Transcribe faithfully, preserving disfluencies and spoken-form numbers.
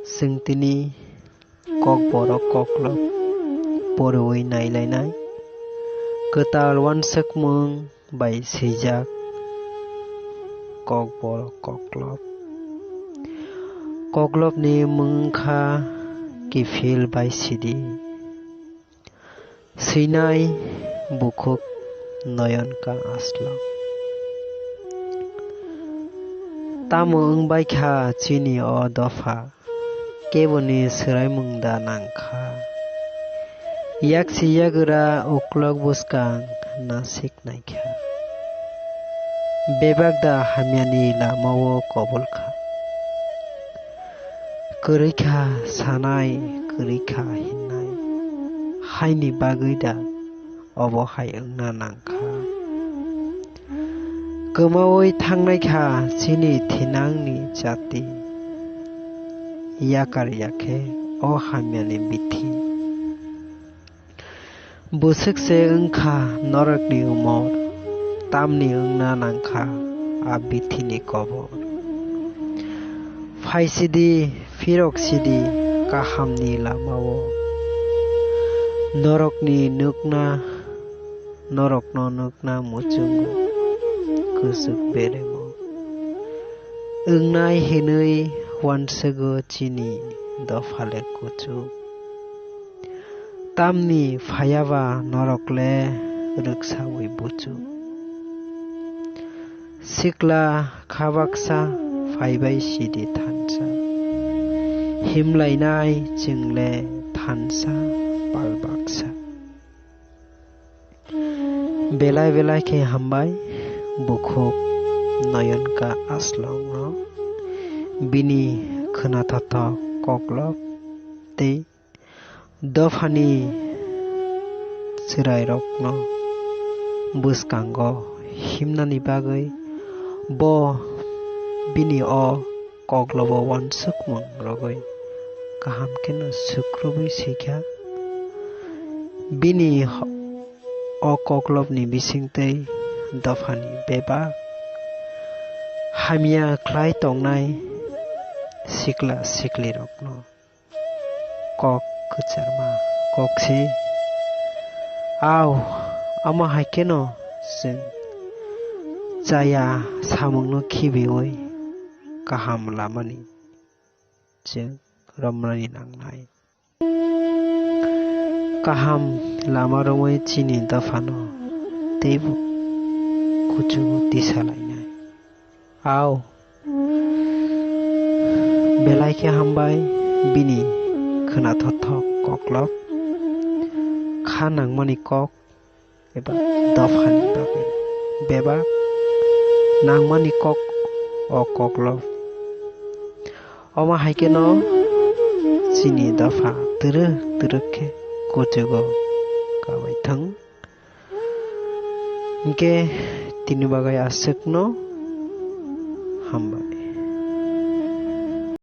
Chwng tini Kokborok Koklop poriwi nailainai. Kwtal uansukmung bai swijak Kokborok Koklop. Koklopni mung wngkha kiphil bai sidi. Swinai bukhuk noyon ka aslo. Tamo wngbai kha chini o dopha, keboni swraimung da nang kha. Yaksi yagra uklok bwskang nasik nai kha. Bebak da hamyani lamao kobol kha. Kwrwi kha sanai, kwrwi kha hinnai. Haini bagwi da obo hai wngna nang kha. Kwmaui thangnai kha chini thinangni jati. Yakar yakhe o hamyani bithi. Bwswk se wngkha norokni umor, tamni wngna nangkha a bithini kobor. Phaisidi, phiroksidi kahamni lamao. Norokni nukna, norokno nukna muchungo, kwchwk beremo. Wngnai hinwi uansukgo chini dophale kuchuk. Tamni phaiya ba norok le rwksaui buchu. Sikla kha baksa phaibai sidi thansa. Himlainai chwng le thansa pal baksa. Belai belai khe hambai bukhuk noyon ka aslong no bini khwnathothok koklop tei dophani chwrairokno bwskango himnani bagwi bo bini o koklobo uansukmung rwgwi kaham kheno sukrubwi swi kha. Bini o koklopni bisingtwi dophani bebak hamya khlai tongnai sikla siklirokno kok kwcharma kok se. Au, omo hai kheno chwng chaya samungno khibiui kaham lamani chwng romnani nangnai. Kaham lama romwi chini dophano teibo kuchugo tisa lainai. Au, belai khe hambai bini khwnathothok koklop, kha nangmani kok eba dophani bagwi bebak nangmani kok o koklop. Omo hai kheno chini dopha twrwk twrwk khe kuchugo kabai thang. Hinkhe tini bagwi aswkno hambai.